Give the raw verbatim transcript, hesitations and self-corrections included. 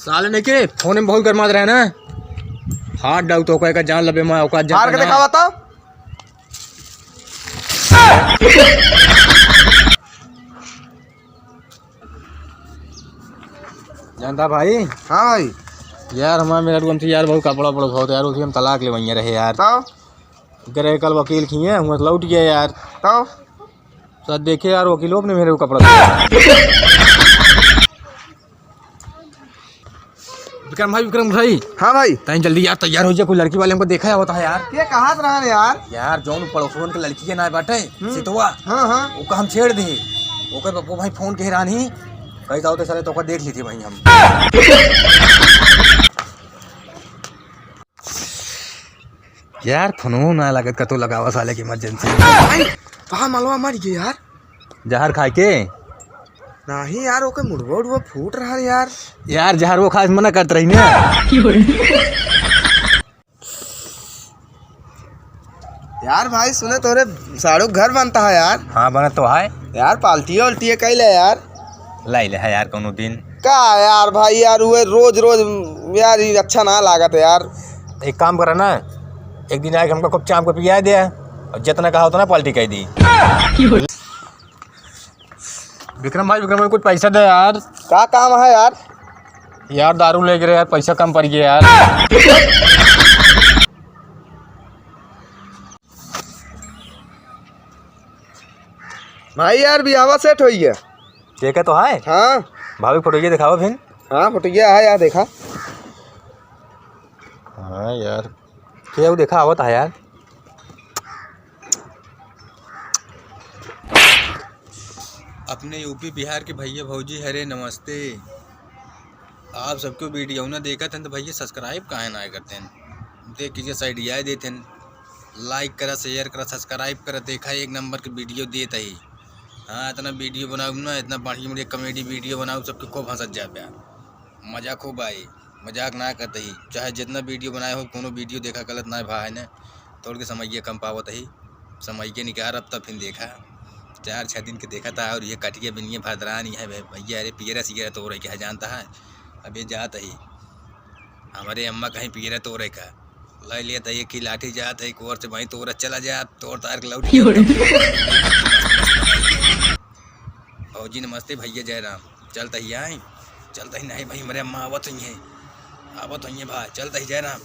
साले ने के फोन में बहुत गरमात रहे ना। हाथ डाउ तो ओकर का जान लबे, मैं ओकर जान हार के ना। दिखावा तो। जानता भाई? हाँ भाई। यार, हमार मेहरारू हमसे यार बहुत कपड़ा उपड़ा उठावत यार, उसी हम तलाक लेवइया रहे यार। तो? करे कल वकील किए, हम लौट गए यार। तो? सर देखे यार, वकीलों ने मेरे को कपड़ा दिया। विक्रम भाई, विक्रम भाई। हाँ भाई। तनी जल्दी यार तैयार हो जा, कोई लड़की वाले हमको देखा आवत है यार। के कहत रहन यार? यार, जौन पड़ोसन के लड़की के ना बाटे, हम्म। सितवा। हाँ, हाँ। ओका हम छेड़ दी। ओकर पप्पू भाई फोन कहे रहनी, कही जाओ तो साले तोका देख लीजिए भाई हम। यार, फोनो ना लागत, कतो लगावा साले के emergency। भाई, कहाँ मलवा मर गए यार? जहर खाए के? नहीं यार, ओके मुड़वा उड़वा फूट रहा है यार। यार, जहर वो खाए से मना करत रही ना। यार भाई, सुने तोरे साढ़ू घर बनता है यार। हाँ, बनत तो है। यार, पाल्टी उल्टी कई ले यार। लाई ले है यार, कोनो दिन। का यार भाई, यार, उहे रोज रोज, यार, ये अच्छा ना लागत है यार। एक काम करा ना, एक दिन आके हमका खूब चाप के पिया दे, और जितना कहा उतना पाल्टी कह दी। विक्रम भाई, विक्रम भाई, कुछ पैसा दे यार। का काम है यार? यार, दारू लेके रहे यार, पैसा कम पड़ गया यार। भाई यार, बियाहवा set होई गया। ठीक है तो है? हाँ। भाभी, फोटो ये दिखावा फिर। हाँ, फोटो ये है यार, देखा। हाँ यार, क्या वो देखा आवत है यार। अपने यूपी बिहार के भैया भौजी, हरे नमस्ते। आप सबको वीडियो ना देखत हैं तो भैया subscribe काहे ना करते हैं, देख कीजिए, side आए देते हैं। Like करा, share करा, subscribe करा। देखा, एक नंबर के वीडियो देत ही। हाँ, इतना वीडियो बनाऊ ना, इतना बढ़िया बढ़िया comedy वीडियो बनाऊ, सबके खूब हंसत जाबे। मजा खूब आई, मजाक ना करते ही। चाहे जितना वीडियो बनाए हो, कोनो वीडियो देखा गलत ना भा है ना, तोड़ के समझिए कम पावत ही, समझिए निकार अब तब फिर देखा। चार छः दिन के देखा था और ये कटिए बिनिए भदरान, ये है भैया, अरे पियरा सियरा तो रह के है जानता है, अब ये जात ही। हमारे अम्मा कहीं पियरा तोरे का, लै लिया था एक ही लाठी जात है, एक ओर से वहीं तोरा चला जा, तोर तार के लौट। भौजी नमस्ते, भैया जय राम। चलत ही आई, चलत ही नहीं भाई, हमारे अम्मा आवत हुई हैं, आवत हुई हैं भाई, चलत ही जय राम।